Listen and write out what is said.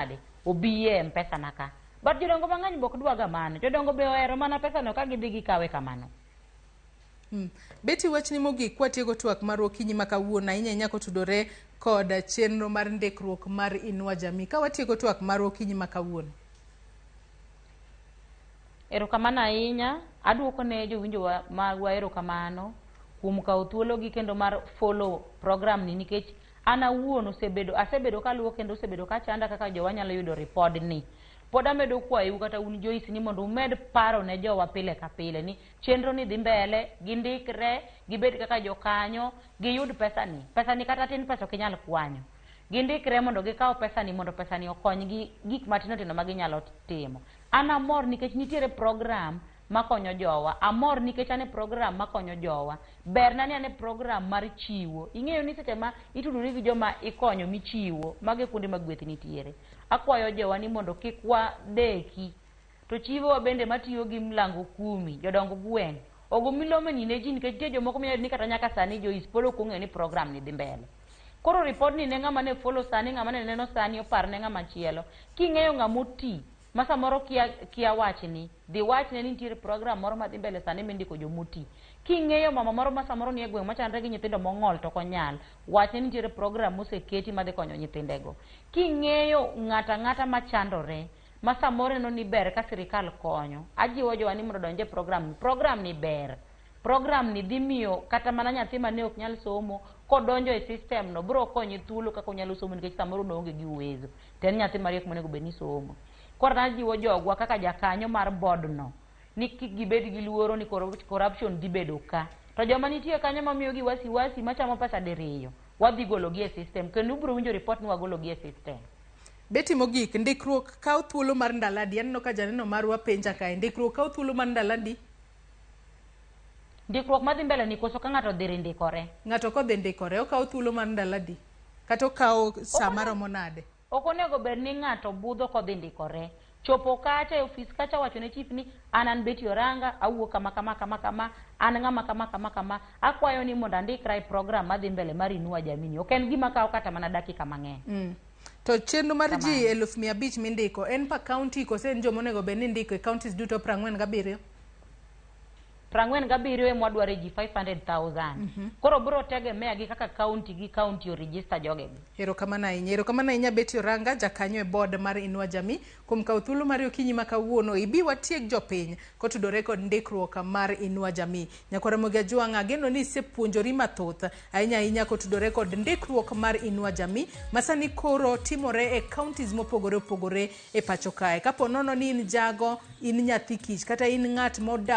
Nade obi e mpesa na ka. But jodongo mang'eny be ok dwa ga mano. Jodongo be ohero mana pesa no ka gidhi gikawe kamano. Betty, wachni mogik kwatieko twak marwa okinyi ma kawuono, ahinya ahinya kotudore kod chenro mar ndikruok mar Inua Jamii. Ka watieko twak marwa okinyi ma kawuono. Erokamano ahinya. Aduoko ne jowinjo magwa erokamano kuom kawo thuologi kendo mar follow program ni, nikech an awuon osebedo asebedo kaluwo kendo osebedo kachanda kaka jowa nyalo yudo ripod ni. Pod amedo kwayou kata un Joyce ni mondo umed paro ne jowa pile ka pile ni chenro ni dhi mbele, gindikre, gibed kaka jokanyo, giyud pesa ni. Pesa ni kata tin, pesa ok inyal kwanyo. Gindikre mondo gikaw pesa ni, mondo pesa ni okonygi gik matindo tindo ma ginyalo timo. An amor nikech nitiere program makonyo jowa. Amor nikech an e program makonyo jowa. Berna ni an e program mar chiwo. Ing'eyo ni seche ma itudori gi joma ikonyo michiwo, mago e kuonde ma gweth nitiere. Akwayo jowa ni mondo kik wadeki. To chiwowa bende matiyo gi mlango kumi, jodong gweng', ogo milome ni ne ji, nikech nitie jomoko minyalo yudo ni kata nyaka sani, Joyce, pod ok ong'eyo ni program ni dhi mbele. Koro report ni ne ng'ama ne follow sani, ng'ama ne neno sani, opar ne ng'ama chielo. King'eyo ng'ama oti ma samoro kia wachni, dhi wachne ni nitiere program moro madhi mbele sani mindiko jomoti. King'eyo mama moro ma samoro nie gweng' machandre gi nyithindo mong'ol to ok onyal, wachne ni nitiere program moseketi madhi konyo nyithindego. King'eyo ng'ata ang'ata machandore ma samoro neno ni ber ka sirikal konyo, ajiwo jowa ni mondo odonj e program ni. Program ni ber. Program ni dhi miyo kata mana nyathi mane ok nyal somo, kodonjo e system no, biro konye thuolo kaka onyalo somo, nikech samoro noonge gi uwezo to en nyathi mariek monego bed ni somo. Koro najiwo jogwa kaka jakanyo mar board no ni kik gibed gi luoro ni corruption dhi bedo ka. To joma nitie kanyo mamiyo gi wasiwasi, machamo pesa diriyo, wadhi gologi e system, kendo ubiro winjo report ni wagologi e system. Betty, mogik, ndikruok kawo thuolo mar ndalo adi? Aneno ka janeno marwa penja kae. Ndikruok kawo thuolo mar ndalo adi? Ndikruok madhi mbele ni koso ka ng'ato odhi ndikore? Ng'ato kodhi ndikore, okawo thuolo mar ndalo adi? Kata okawo sa maromo nade? Ok onego bed ni ng'ato budho kodhi ndikore. Chopo kacha e ofis kacha, wacho ne chief ni an Betty Oranga, awuok kama kama kama kama, an ng'ama kama kama kama, akwayo ni mondo andikra e program madhi mbele mar Inua Jamii ni. Ok en gima kawo kata mana dakika mang'eny. To chenro mar ji Kamano. 500,000 mindiko en pa county kose en joma onego bed ni indiko e counties duto 47? 47 ema wadwaro e ji 500,000. Koro biro tegemea gi kaka county gi county oregister jogegi. Erokamano ahinya. Erokamano ahinya, Betty Oranga, jakanyo e board mar Inua Jamii, kuom kawo thuolo mari okinyi ma kawuono ibi watieg jopiny kotudore kod ndikruok mar Inua Jamii. Nyakwar Ramogi Ajwang', ageno ni isepuonjori mathoth ahinya ahinya kotudore kod ndikruok mar Inua Jamii ma sani koro timore e counties mopogore opogore e pacho kae. Kapo nono ni in jago, in nyathi kich, kata in ng'at modak